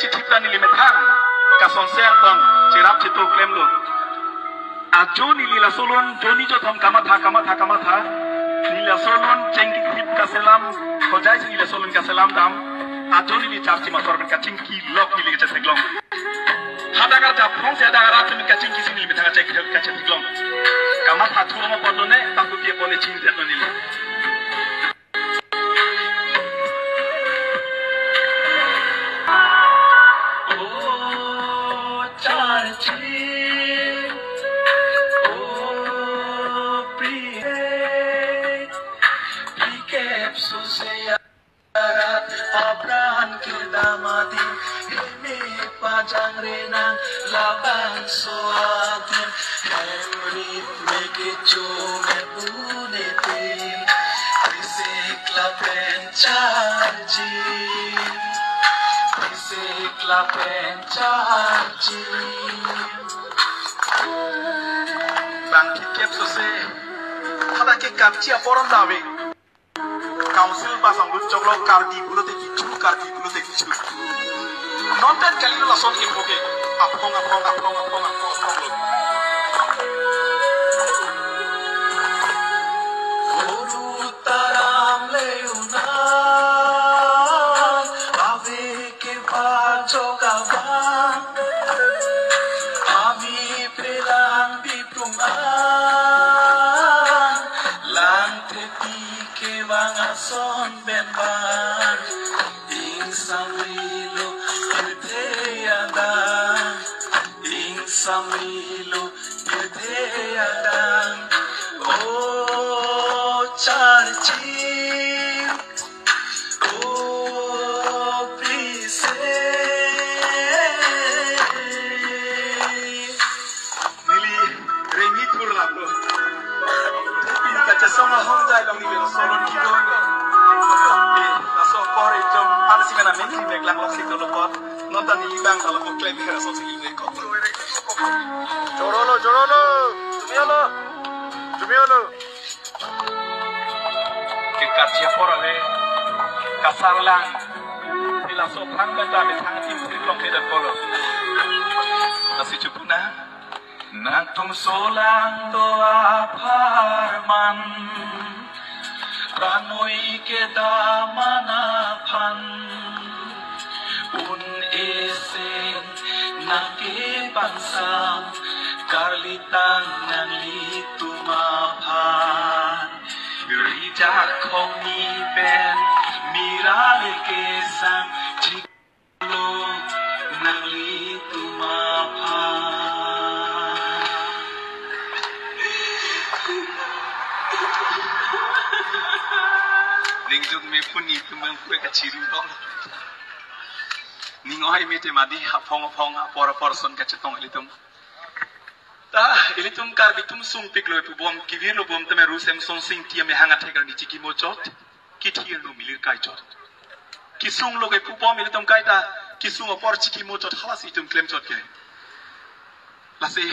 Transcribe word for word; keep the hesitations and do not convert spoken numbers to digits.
chithip ta neli methang kasonse angton cherap cheto klemlo. Ajo neli laso alun jonni jothom kamatha, kamatha, kamatha. Neli laso alun chengki grip kaselam, hojai si neli laso alun kaselam dam. Ajo neli charchi masor pen kachingki lok neli kachetheklong. Hadak arjap phong si hadak arat pen kachingki si neli methang kachek kachetheklong. Kamatha thu amo pon done, tangku pie pon e chingtet lo neli. O charchi, o priye, pikep suseya. Apran kedam adim, heme pajangre nang labangso adim, hem rit me kecho me pune tin, risik lapen charchi, risik lapen charchi. Bang kikep sose, hadak ke kapchi aporan dave. Council bus anglut choklo, Karbi pulote kichu, Karbi pulote kichu. Non pen kalilo lason ke poke. Aphong, aphong, aphong, aphong, aphong, aphong lo. Guru taram le una, ave ke pa chokabang. Ami pelang biprum an, lang theti kevang ason pen ban. Ingsamrilo pirthe adang, ingsamrilo pirthe adang. O charchi, o pise. Neli rengni thur lap lo. Pin kachesong ahong jai long neli laso alun kidon. Eh, laso apor itum arsi mena mengkri meklang loksi dolo apor. Non ta neli bang ta lapu klem hera so sili le ko. Chorolo, chorolo. Jumelo. Jumelo. Ke karchi apor ale kasarlang. Neli laso aphrang pen ta methang tim tim long kedan kolo. Lasi chupuna. Nangtum solang do apharman, pranoi kedam aphan, un-e seng nangkepangsam, karlitang nanglitum aphan. Rijak khongni pen mira le kesang, chik lo nanglitum aphan. Ning jun me puni tum ang kue kachiru dong. Ning oi me te madi aphong aphong apor apor ason kachetong ilitum. Ta ilitum Karbi atum sungpik lo pu bom, kivir lo bom tame Ru Semson Sing Ingti amehang athek arni chikimo chot. Kithir lo milir kai chot. Kesung lo ke pu bom ilitum kaita, kesung apor chikimo chot halasi itum klem chot ke. Lasi